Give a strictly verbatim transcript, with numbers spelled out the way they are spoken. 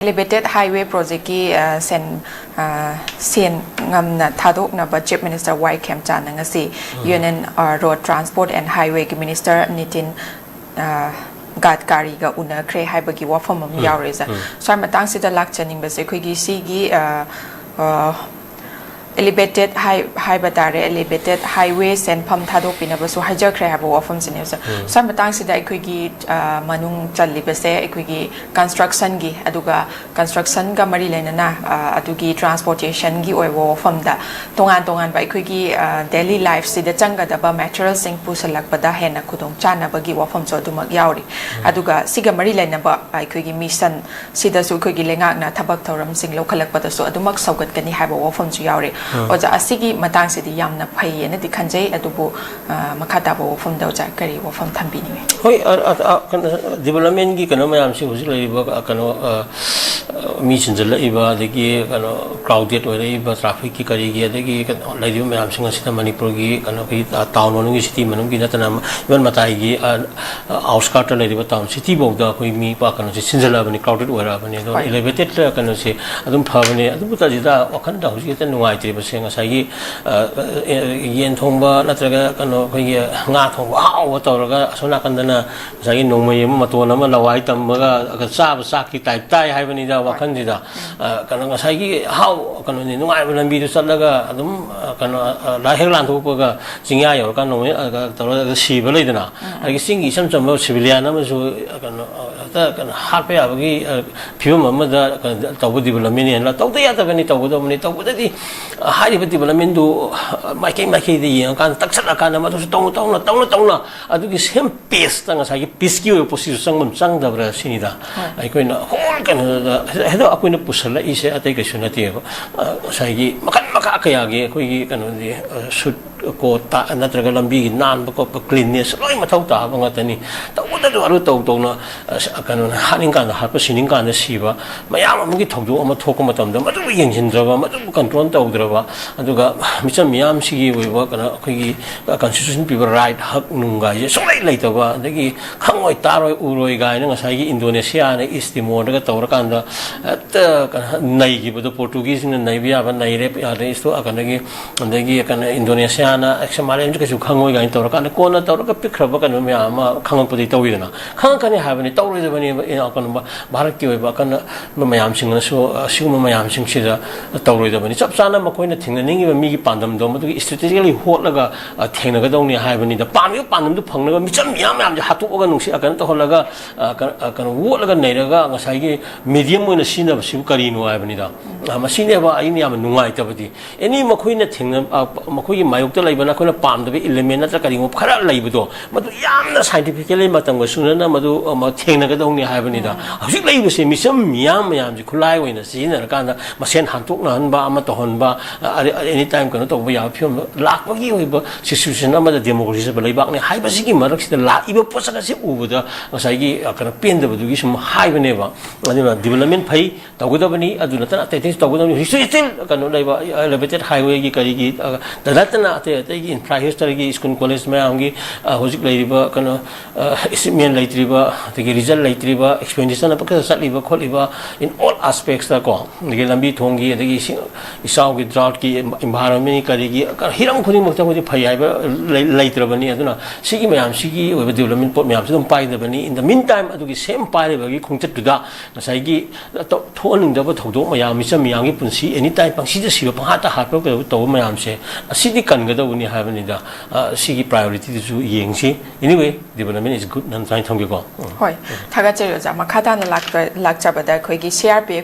Elevated Highway Projectꯀꯤ ꯁꯦꯟ ꯁꯦꯟ ꯉꯝꯅ ꯊꯥꯗꯣꯛꯅꯕ Chief Minister ꯋꯥꯏ ꯈꯦꯝꯆꯥꯟꯅ ꯉꯁꯤ Union Road Transport and Highwayꯒꯤ Minister Nitin ꯒꯥꯗꯀꯥꯔꯤꯒ ꯎꯅꯈ꯭ꯔꯦ ꯍꯥꯏꯕꯒꯤ ꯋꯥꯐꯝ ꯑꯃ ꯌꯥꯎꯔꯦ꯫ ꯁ꯭ꯋꯥꯏ ꯃꯇꯥꯡꯁꯤꯗ ꯂꯥꯛꯆꯅꯤꯡꯕꯁꯦ, ꯑꯩꯈꯣꯏꯒꯤ ꯁꯤꯒꯤ Elevated High ꯍꯥꯏꯕ ꯇꯥꯔꯦ, Elevated Highway ꯁꯦꯟꯐꯝ ꯊꯥꯗꯣꯛꯄꯤꯅꯕꯁꯨ ꯍꯥꯏꯖꯈ꯭ꯔꯦ ꯍꯥꯏꯕ ꯋꯥꯐꯝꯁꯤꯅꯦ꯫ ꯁ꯭ꯋꯥꯏ ꯃꯇꯥꯡꯁꯤꯗ ꯑꯩꯈꯣꯏꯒꯤ ꯃꯅꯨꯡ ꯆꯜꯂꯤꯕꯁꯦ ꯑꯩꯈꯣꯏꯒꯤ constructionꯒꯤ, ꯑꯗꯨꯒ constructionꯒ ꯃꯔꯤ ꯂꯩꯅꯅ ꯑꯗꯨꯒꯤ transportationꯒꯤ ꯑꯣꯏꯕ ꯋꯥꯐꯝꯗ ꯇꯣꯉꯥꯟ ꯇꯣꯉꯥꯟꯕ ꯑꯩꯈꯣꯏꯒꯤ daily lifeꯁꯤꯗ ꯆꯪꯒꯗꯕ materialꯁꯤꯡ ꯄꯨꯁꯜꯂꯛꯄꯗ ꯍꯦꯟꯅ ꯈꯨꯗꯣꯡ ꯆꯥꯅꯕꯒꯤ ꯋꯥꯐꯝꯁꯨ ꯑꯗꯨꯃꯛ ꯌꯥꯎꯔꯤ꯫ ꯑꯗꯨꯒ ꯁꯤꯒ ꯃꯔꯤ ꯂꯩꯅꯕ ꯑꯩꯈꯣꯏꯒꯤ mission ꯁꯤꯗꯁꯨ ꯑꯩꯈꯣꯏꯒꯤ ꯂꯩꯉꯥꯛꯅ ꯊꯕꯛ ꯊꯧꯔꯝꯁꯤꯡ ꯂꯧꯈꯠꯂꯛꯄꯗꯁꯨ ꯑꯗꯨꯃꯛ ꯁꯧꯒꯠꯀꯅꯤ ꯍꯥꯏꯕ ꯋꯥꯐꯝꯁꯨ ꯌꯥꯎꯔꯤ꯫ ꯑꯣꯖꯥ, ꯑꯁꯤꯒꯤ ꯃꯇꯥꯡꯁꯤꯗꯤ ꯌꯥꯝꯅ ꯐꯩꯌꯦꯅꯗꯤ ꯈꯟꯖꯩ, ꯑꯗꯨꯕꯨ ꯃꯈꯥ ꯇꯥꯕ ꯋꯥꯐꯝꯗ ꯑꯣꯖꯥ ꯀꯔꯤ ꯋꯥꯐꯝ ꯊꯝꯕꯤꯅꯤꯡꯉꯤ? ꯍꯣꯏ, developmentꯀꯤ ꯀꯩꯅꯣ ꯃꯌꯥꯝꯁꯤ ꯍꯧꯖꯤꯛ ꯂꯩꯔꯤꯕ ꯀꯩꯅꯣ ꯃꯤ ꯆꯤꯟꯁꯤꯜꯂꯛꯏꯕ, ꯑꯗꯒꯤ ꯀꯩꯅꯣ crowded ꯑꯣꯏꯔꯛꯏꯕ trafficꯀꯤ ꯀꯔꯤꯒꯤ, ꯑꯗꯒꯤ ꯀꯩꯅꯣ ꯂꯩꯔꯤꯕ ꯃꯌꯥꯝꯁꯤꯡ ꯑꯁꯤꯅ ꯃꯅꯤꯄꯨꯔꯒꯤ ꯀꯩꯅꯣꯒꯤ town ꯃꯅꯨꯡꯒꯤ, city ꯃꯅꯨꯡꯒꯤ ꯅꯠꯇꯅ even ꯃꯇꯥꯏꯒꯤ outskirtꯇ ꯂꯩꯔꯤꯕ town cityꯐꯥꯎꯗ ꯑꯩꯈꯣꯏ ꯃꯤ ꯄꯥꯛ ꯀꯩꯅꯣꯁꯦ ꯆꯤꯟꯁꯤꯜꯂꯛꯑꯕꯅꯤ, crowded ꯑꯣꯏꯔꯛꯑꯕꯅꯤ꯫ ꯑꯗꯣ elevatedꯇ ꯀꯩꯅꯣꯁꯦ ꯑꯗꯨꯝ ꯐꯕꯅꯦ꯫ ꯑꯗꯨꯕꯨ ꯇꯥꯖꯤꯗ ꯋꯥꯈꯜꯗ ꯍꯧꯖꯤꯛ ꯍꯦꯛꯇ ꯅꯨꯡꯉꯥꯏꯇ꯭ꯔꯤꯕꯁꯦ ꯉꯁꯥꯏꯒꯤ ꯌꯦꯟ ꯊꯣꯡꯕ ꯅꯠꯇ꯭ꯔꯒ ꯀꯩꯅꯣ ꯑꯩꯈꯣꯏꯒꯤ ꯉꯥ ꯊꯣꯡꯕ ꯑꯍꯥꯎꯕ ꯇꯧꯔꯒ ꯑꯁꯣꯝ ꯅꯥꯀꯟꯗꯅ ꯉꯁꯥꯏꯒꯤ ꯅꯣꯡꯃꯩ ꯑꯃ, ꯃꯇꯣꯟ ꯑꯃ ꯂꯋꯥꯏ ꯇꯝꯃꯒ ꯆꯥꯕ ꯆꯥꯛꯀꯤ type ꯇꯥꯏ ꯍꯥꯏꯕꯅꯤꯗ ꯋꯥꯈꯜꯁꯤꯗ꯫ ꯀꯩꯅꯣ ꯉꯁꯥꯏꯒꯤ ꯑꯍꯥꯎ ꯀꯩꯅꯣꯅꯤ, ꯅꯨꯡꯉꯥꯏꯕ ꯂꯝꯕꯤꯗꯨ ꯆꯠꯂꯒ ꯑꯗꯨꯝ ꯀꯩꯅꯣ ꯂꯥꯏ ꯍꯦꯛ ꯂꯥꯟꯊꯣꯛꯄꯒ ꯆꯤꯡꯌꯥ ꯌꯧꯔꯀꯥꯟꯗ ꯅꯣꯡꯃꯩ ꯇꯧꯔꯒ ꯁꯤꯕ ꯂꯩꯗꯅ꯫ ꯑꯗꯒꯤ ꯆꯤꯡꯒꯤ ꯏꯆꯝ ꯆꯝꯕ civilian ꯑꯃꯁꯨ ꯀꯩꯅꯣ ꯍꯦꯛꯇ ꯀꯩꯅꯣ ꯍꯥꯠꯄ ꯌꯥꯕꯒꯤ ꯐꯤꯕꯝ ꯑꯃꯗ ꯀꯩꯅꯣ ꯇꯧꯕ developmentꯅꯤ ꯍꯥꯏꯅ ꯇꯧꯗ ꯌꯥꯗꯕꯅꯤ, ꯇꯧꯒꯗꯕꯅꯤ꯫ ꯇꯧꯕꯗꯗꯤ ꯍꯥꯏꯔꯤꯕ developmentꯗꯨ ꯃꯥꯏꯀꯩ ꯃꯥꯏꯀꯩꯗ ꯌꯦꯡꯉꯀꯥꯟꯗ, ꯇꯛꯁꯠꯂꯀꯥꯟꯗ ꯃꯗꯨꯁꯨ ꯇꯧꯅ ꯇꯧꯅ ꯇꯧꯅ ꯇꯧꯅ ꯑꯗꯨꯒꯤ same pageꯇ ꯉꯁꯥꯏꯒꯤ peaceꯀꯤ ꯑꯣꯏꯕ ꯄꯣꯠꯁꯤꯁꯨ ꯆꯪꯐꯝ ꯆꯪꯗꯕ꯭ꯔꯥ ꯁꯤꯅꯤꯗ꯫ ꯑꯩꯈꯣꯏꯅ whole ꯀꯩꯅꯣꯗ ꯍꯦꯛꯇ ꯑꯩꯈꯣꯏꯅ ꯄꯨꯁꯜꯂꯛꯏꯁꯦ ꯑꯇꯩ ꯀꯩꯁꯨ ꯅꯠꯇꯦꯕ꯫ ꯉꯁꯥꯏꯒꯤ ꯃꯈꯜ ꯃꯈꯥ ꯀꯌꯥꯒꯤ ꯑꯩꯈꯣꯏꯒꯤ ꯀꯩꯅꯣꯗꯤ shoot ꯀꯣ ꯅꯠꯇ꯭ꯔꯒ ꯂꯝꯕꯤꯒꯤ ꯅꯥꯟꯕ ꯈꯣꯠꯄ, ꯀ꯭ꯂꯤꯟꯅꯦꯁ ꯂꯣꯏ ꯃꯊꯧ ꯇꯥꯕ ꯉꯥꯛꯇꯅꯤ꯫ ꯇꯧꯕꯗ ꯑꯗꯨ ꯑꯗꯨ ꯇꯧ ꯇꯧꯅ ꯀꯩꯅꯣꯅ ꯍꯥꯠꯅꯤꯡꯀꯥꯟꯗ ꯍꯥꯠꯄ, ꯁꯤꯅꯤꯡꯀꯥꯟꯗ ꯁꯤꯕ, ꯃꯌꯥꯝ ꯑꯃꯒꯤ ꯊꯧꯗꯣꯛ ꯑꯃ ꯊꯣꯛꯄ ꯃꯇꯝꯗ ꯃꯗꯨꯕꯨ ꯌꯦꯡꯁꯤꯟꯗ꯭ꯔꯕ, ꯃꯗꯨꯕꯨ ꯀꯟꯇ꯭ꯔꯣꯜ ꯇꯧꯗ꯭ꯔꯕ, ꯑꯗꯨꯒ ꯃꯤꯆꯝ ꯃꯤꯌꯥꯝꯁꯤꯒꯤ ꯑꯣꯏꯕ ꯀꯩꯅꯣ ꯑꯩꯈꯣꯏꯒꯤ ꯀꯟꯁꯇꯤꯇ꯭ꯌꯨꯁꯟ ꯄꯤꯕ ꯔꯥꯏꯠ, ꯍꯛ ꯅꯨꯡꯒꯥꯏꯁꯦ ꯁꯨꯡꯂꯩ ꯂꯩꯇꯕ, ꯑꯗꯒꯤ ꯈꯪꯉꯣꯏ ꯇꯥꯔꯣꯏ ꯎꯔꯣꯏ ꯀꯥꯏꯅ ꯉꯁꯥꯏꯒꯤ ꯏꯟꯗꯣꯅꯦꯁꯤꯌꯥꯅ ꯏꯁ ꯇꯤꯃꯣꯔꯗꯒ ꯇꯧꯔꯀꯥꯟꯗ ꯍꯦꯛꯇ ꯀꯩꯅꯣ ꯅꯩꯈꯤꯕꯗꯣ, ꯄꯣꯔꯇꯨꯒꯤꯁꯤꯡꯅ ꯅꯩꯕ ꯌꯥꯕ ꯅꯩꯔꯦ, ꯌꯥꯗ꯭ꯔꯦ, ꯏꯁꯇꯣ ꯀꯩꯅꯣꯒꯤ ꯑꯗꯒꯤ ꯀꯩꯅꯣ ꯏꯟꯗꯣꯅꯦꯁꯤꯌꯥꯅ ꯑꯦꯛꯁꯟ ꯃꯥꯂꯦꯝꯁꯨ ꯀꯩꯁꯨ ꯈꯪꯉꯣꯏ ꯀꯥꯏꯅ ꯇꯧꯔꯀꯥꯟꯗ ꯀꯣꯟꯅ ꯇꯧꯔꯒ ꯄꯤꯛꯈ꯭ꯔꯕ ꯀꯩꯅꯣ ꯃꯌꯥꯝ ꯑꯃ ꯈꯪꯉꯛꯄꯗꯤ ꯇꯧꯋꯤꯗꯅ, ꯈꯪꯉꯛꯀꯅꯤ ꯍꯥꯏꯕꯅꯤ, ꯇꯧꯔꯣꯏꯗꯕꯅꯦꯕ꯫ ꯀꯩꯅꯣ ꯚꯥꯔꯠꯀꯤ ꯑꯣꯏꯕ ꯑꯀꯟꯕ ꯃꯌꯥꯝꯁꯤꯡꯅꯁꯨ ꯑꯁꯤꯒꯨꯝꯕ ꯃꯌꯥꯝꯁꯤꯡꯁꯤꯗ ꯇꯧꯔꯣꯏꯗꯕꯅꯤ꯫ ꯆꯞ ꯆꯥꯅ ꯃꯈꯣꯏꯅ ꯊꯦꯡꯅꯅꯤꯡꯉꯤꯕ ꯃꯤꯒꯤ ꯄꯥꯟꯗꯝꯗꯣ ꯃꯗꯨꯒꯤ ꯏꯁꯇ꯭ꯔꯦꯇꯦꯖꯤꯀꯦꯜꯂꯤ ꯍꯣꯠꯂꯒ ꯊꯦꯡꯅꯒꯗꯧꯅꯤ ꯍꯥꯏꯕꯅꯤꯗ꯫ ꯄꯥꯝꯃꯤꯕ ꯄꯥꯟꯗꯝꯗꯨ ꯐꯪꯅꯕ ꯃꯤꯆꯝ ꯃꯤꯌꯥꯝ ꯃꯌꯥꯝꯁꯦ ꯍꯥꯠꯇꯣꯛꯑꯒ ꯅꯨꯡꯁꯤꯠ ꯀꯩꯅꯣ ꯇꯧꯍꯜꯂꯒ ꯀꯩꯅꯣ ꯑꯣꯠꯂꯒ ꯅꯩꯔꯒ ꯉꯁꯥꯏꯒꯤ ꯃꯦꯗꯤꯌꯝ ꯑꯣꯏꯅ ꯁꯤꯖꯤꯟꯅꯕꯁꯤꯕꯨ ꯀꯔꯤꯅꯣ ꯍꯥꯏꯕꯅꯤꯗ꯫ ꯃꯁꯤꯅꯦꯕ ꯑꯩꯅ ꯌꯥꯝꯅ ꯅꯨꯡꯉꯥꯏꯇꯕꯗꯤ꯫ ꯑꯦꯅꯤ ꯃꯈꯣꯏꯅ ꯊꯦꯡꯅ ꯃꯈꯣꯏꯒꯤ ꯃꯥꯌꯣꯛꯇ ꯂꯩꯕ ꯅꯈꯣꯏꯅ ꯄꯥꯝꯗꯕ ꯏꯂꯤꯃꯦꯟ ꯅꯠꯇ꯭ꯔ ꯀꯔꯤꯒꯨꯝꯕ ꯈꯔ ꯂꯩꯕꯗꯣ, ꯃꯗꯨ ꯌꯥꯝꯅ ꯁꯥꯏꯟꯇꯤꯐꯤꯀꯦꯜꯂꯤ ꯃꯇꯝꯒ ꯆꯨꯅꯅ ꯃꯗꯨ ꯊꯦꯡꯅꯒꯗꯧꯅꯤ ꯍꯥꯏꯕꯅꯤꯗ꯫ ꯍꯧꯖꯤꯛ ꯂꯩꯔꯤꯕꯁꯦ ꯃꯤꯆꯝ ꯃꯤꯌꯥꯝ ꯃꯌꯥꯝꯁꯦ ꯈꯨꯠꯂꯥꯏ ꯑꯣꯏꯅ ꯁꯤꯖꯤꯟꯅꯔꯀꯥꯟꯗ ꯃꯁꯦꯟ ꯍꯥꯠꯇꯣꯛꯅꯍꯟꯕ ꯑꯃ ꯇꯧꯍꯟꯕ, ꯑꯦꯅꯤ ꯇꯥꯏꯝ ꯀꯩꯅꯣ ꯇꯧꯕ ꯌꯥꯕ ꯐꯤꯕꯝ ꯂꯥꯛꯄꯒꯤ ꯑꯣꯏꯕ ꯁꯤꯆꯨꯋꯦꯁꯟ ꯑꯃꯗ ꯗꯦꯃꯣꯀ꯭ꯔꯦꯁꯤ ꯆꯠꯄ ꯂꯩꯕꯥꯛꯅꯤ ꯍꯥꯏꯕꯁꯤꯒꯤ ꯃꯔꯛꯁꯤꯗ ꯂꯥꯛꯏꯕ ꯄꯣꯠꯁꯛ ꯑꯁꯤ ꯎꯕꯗ ꯉꯁꯥꯏꯒꯤ ꯀꯩꯅꯣ ꯄꯦꯟꯗꯕꯗꯨꯒꯤ ꯁꯨꯝ ꯍꯥꯏꯕꯅꯦꯕ꯫ ꯑꯗꯨꯅ ꯗꯤꯕꯂꯞꯃꯦꯟ ꯐꯩ, ꯇꯧꯒꯗꯕꯅꯤ, ꯑꯗꯨ ꯅꯠꯇꯅ ꯑꯇꯩ ꯑꯇꯩꯁꯨ ꯇꯧꯒꯗꯕꯅꯤ꯫ ꯍꯧꯖꯤꯛꯁꯨ ꯏꯁꯇꯤꯜ ꯀꯩꯅꯣ ꯂꯩꯕ, ꯑꯦꯂꯤꯚꯦꯇꯦꯠ ꯍꯥꯏꯋꯦꯒꯤ ꯀꯔꯤꯒꯤ ꯅꯠꯇꯅ ꯑꯇꯩ ꯑꯇꯩꯒꯤ ꯏꯟꯐ꯭ꯔꯥꯁ꯭ꯇ꯭ꯔꯛꯆꯔꯒꯤ ꯁ꯭ꯀꯨꯜ ꯀꯣꯂꯦꯖ ꯃꯌꯥꯝꯒꯤ ꯍꯧꯖꯤꯛ ꯂꯩꯔꯤꯕ ꯀꯩꯅꯣ ꯑꯦꯆꯤꯞꯃꯦꯟ ꯂꯩꯇ꯭ꯔꯤꯕ, ꯑꯗꯒꯤ ꯔꯤꯖꯜ ꯂꯩꯇ꯭ꯔꯤꯕ, ꯑꯦꯛꯁꯄꯦꯟꯗꯤꯆꯔꯅ ꯄꯪꯆꯠꯇ ꯆꯠꯂꯤꯕ ꯈꯣꯠꯂꯤꯕ, in all aspects ꯀꯣ, ꯑꯗꯒꯤ ꯂꯝꯕꯤ ꯊꯣꯡꯒꯤ, ꯑꯗꯒꯤ ꯏꯁꯤꯡ ꯏꯆꯥꯎꯒꯤ, ꯗ꯭ꯔꯥꯎꯠꯀꯤ, ꯏꯟꯚꯥꯏꯔꯣꯟꯃꯦꯟꯒꯤ ꯀꯔꯤꯒꯤ ꯍꯤꯔꯝ ꯈꯨꯗꯤꯡꯃꯛꯇ ꯑꯩꯈꯣꯏꯗꯤ ꯐꯩ ꯍꯥꯏꯕ ꯂꯩꯇ꯭ꯔꯕꯅꯤ꯫ ꯑꯗꯨꯅ ꯁꯤꯒꯤ ꯃꯌꯥꯝꯁꯤꯒꯤ ꯑꯣꯏꯕ ꯗꯤꯕꯂꯞꯃꯦꯟ ꯄꯣꯠ ꯃꯌꯥꯝꯁꯤ ꯑꯗꯨꯝ ꯄꯥꯏꯗꯕꯅꯤ꯫ In the meantime ꯑꯗꯨꯒꯤ ꯁꯦꯝ ꯄꯥꯏꯔꯤꯕꯒꯤ ꯈꯣꯡꯆꯠꯇꯨꯗ ꯉꯁꯥꯏꯒꯤ ꯊꯣꯛꯍꯟꯅꯤꯡꯗꯕ ꯊꯧꯗꯣꯛ ꯃꯌꯥꯝ, ꯃꯤꯆꯝ ꯃꯤꯌꯥꯝꯒꯤ ꯄꯨꯟꯁꯤ ꯑꯦꯅꯤ ꯇꯥꯏꯝ ꯄꯪꯁꯤꯗ ꯁꯤꯕ, ꯄꯪꯍꯥꯠꯇ ꯍꯥꯠꯄ ꯀꯩꯗꯧꯕ ꯇꯧꯕ ꯃꯌꯥꯝꯁꯦ ꯑꯁꯤꯗꯤ ꯀꯟꯒꯗꯧꯕꯅꯤ ꯍꯥꯏꯕꯅꯤꯗ꯫ ꯁꯤꯒꯤ ꯄ꯭ꯔꯥꯏꯌꯣꯔꯤꯇꯤꯗꯨꯁꯨ ꯌꯦꯡꯁꯤ꯫ Anyway, development is good ꯅ ꯁꯨꯃꯥꯏꯅ ꯊꯝꯒꯦꯀꯣ꯫ ꯎꯝ꯫ ꯍꯣꯏ, ꯊꯥꯒꯠꯆꯔꯤ ꯑꯣꯖꯥ꯫ ꯃꯈꯥ ꯇꯥꯅ ꯂꯥꯛꯆꯕꯗ ꯑꯩꯈꯣꯏꯒꯤ ꯁꯤ ꯑꯥꯔ ꯄꯤ